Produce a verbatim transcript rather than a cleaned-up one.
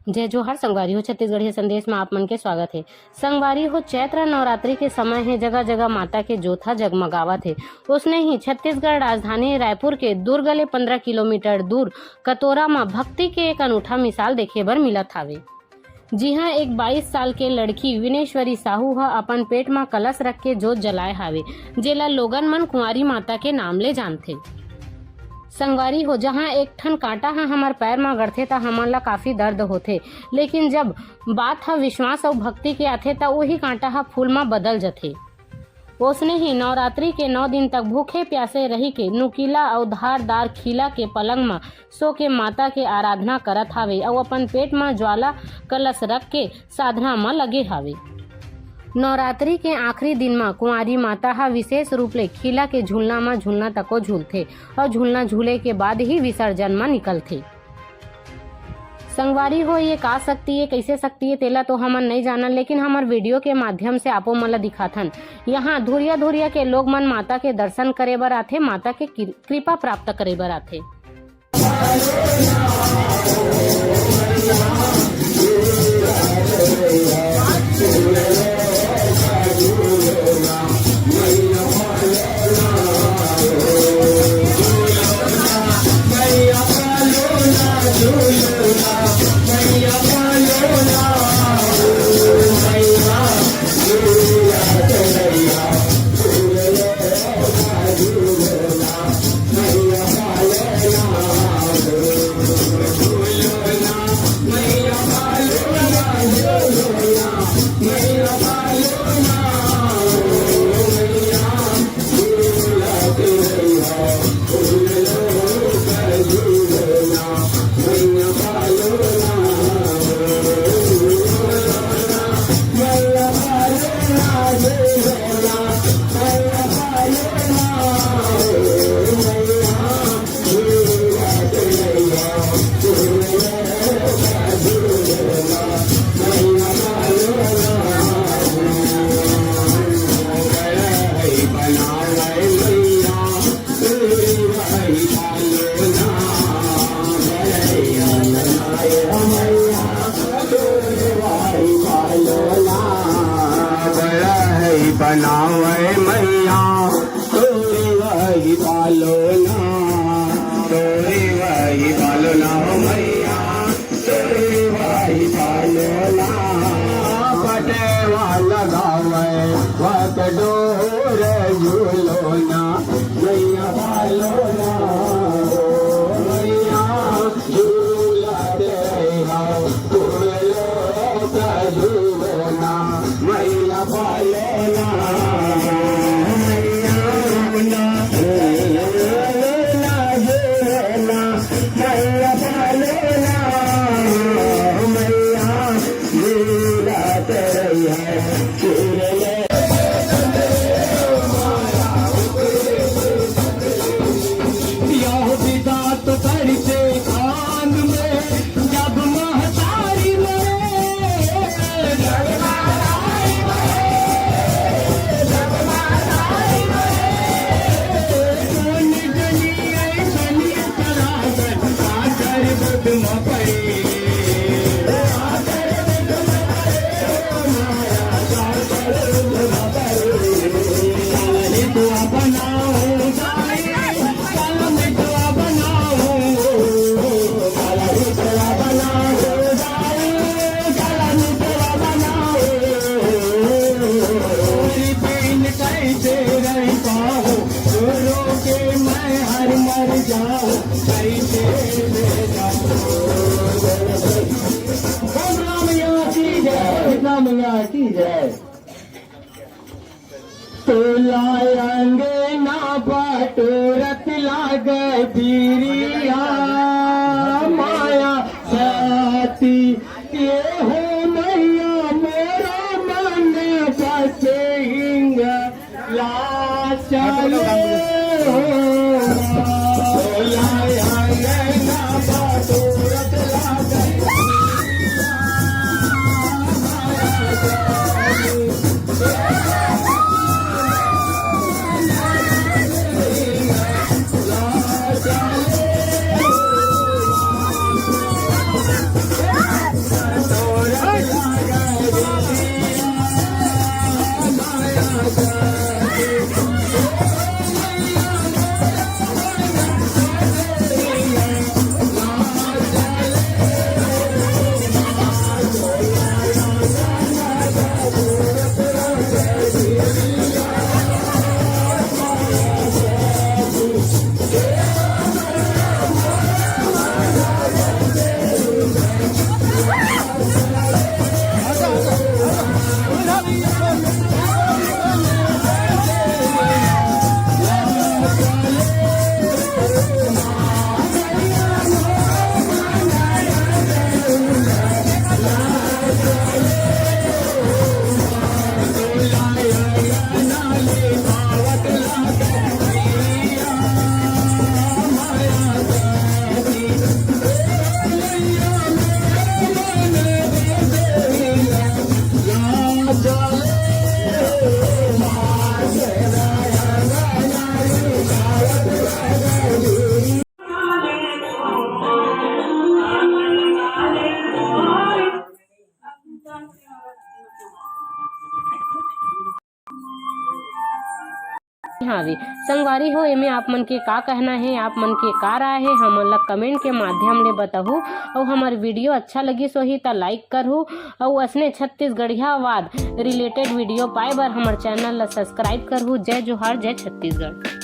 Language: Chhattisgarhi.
जय जोहार संगवारी हो, छत्तीसगढ़िया संदेश में आप मन के स्वागत हे। संगवारी हो, चैत्र नवरात्रि के समय हे, जगह जगह माता के जोत ह जगमगावत हे। उसने ही छत्तीसगढ़ राजधानी रायपुर के दुर्ग ले पंद्रह किलोमीटर दूर कतोरा म भक्ति के एक अनूठा मिसाल देखे बर मिलत हावे। जी हाँ, एक बाईस साल के लड़की विनेश्वरी साहू ह अपन पेट म कलश रख के जोत जलाए हावे, जेला लोगन मन कुंवारी माता के नाम ले जानथे। संगवारी हो, जहाँ एक ठन कांटा ह हमर पैर म गड़थे, त हमन ला काफी दर्द होथे, लेकिन जब बात ह विश्वास अउ भक्ति के आथे, त उही कांटा ह फूल म बदल जथे। ओसने ही नवरात्रि के नौ दिन तक भूखे प्यासे रही के नुकीला अउ धारदार खीला के पलंग म सो के माता के आराधना करत हावे अउ अपन पेट म ज्वाला कलश रख के साधना म लगे हावे। नवरात्रि के आखिरी दिन म कुंवारी माता ह विशेष रूप ले खीला के झूलना म झूलना तको झूलथे अउ झूलना झूले के बाद ही विसर्जन म निकलथे। संगवारी हो, ये का शक्ति ये, कैसे शक्ति ये, तेला तो हमन नइ जानन, लेकिन हमर वीडियो के माध्यम से आपो मन ला दिखाथन। यहाँ धुरिया धुरिया के लोग मन माता के दर्शन करे बर आथे, माता के कृ-, कृपा प्राप्त करे बर आथे। बनावे मैया, तोरी वही पालो ना, तोरी वही पालो ना हो मैया, तोरी वही पालो ना। पटेवा लगावे वत डोर झूलो ना, मैया पालो ना, ओ मैया झूलत रहा, झूलो का झूलो ना। मैया पालो ना, मैया ना, ना, ना, मैया पालो ना, मैया झूलत रहिया, झूले। यह विधात करते खान में जब महतारी मरे, जब महतारी मरे, जब महतारी मरे, कौन जनी ऐसनी करावन, आकर बुध म पड़े। बोल राम मैया की जय, सीता मैया की जय। तोला अंगना बटोरत लागे पीरिया, माया सती के हो मैया, मोरा मन बसे हिंग लाचार हो। तोला अंगना बटोरत लागे आवे। संगवारी हो, एमे आप मन के का कहना हे, आप मन के का राय हे, हमन ला comment के माध्यम ले बताहू। अउ हमर video अच्छा लगिस होही त like करहू, अउ असने छत्तीसगढ़ियावाद related video पाए बर हमर channel ला subscribe करहू। जय जोहार, जय छत्तीसगढ़।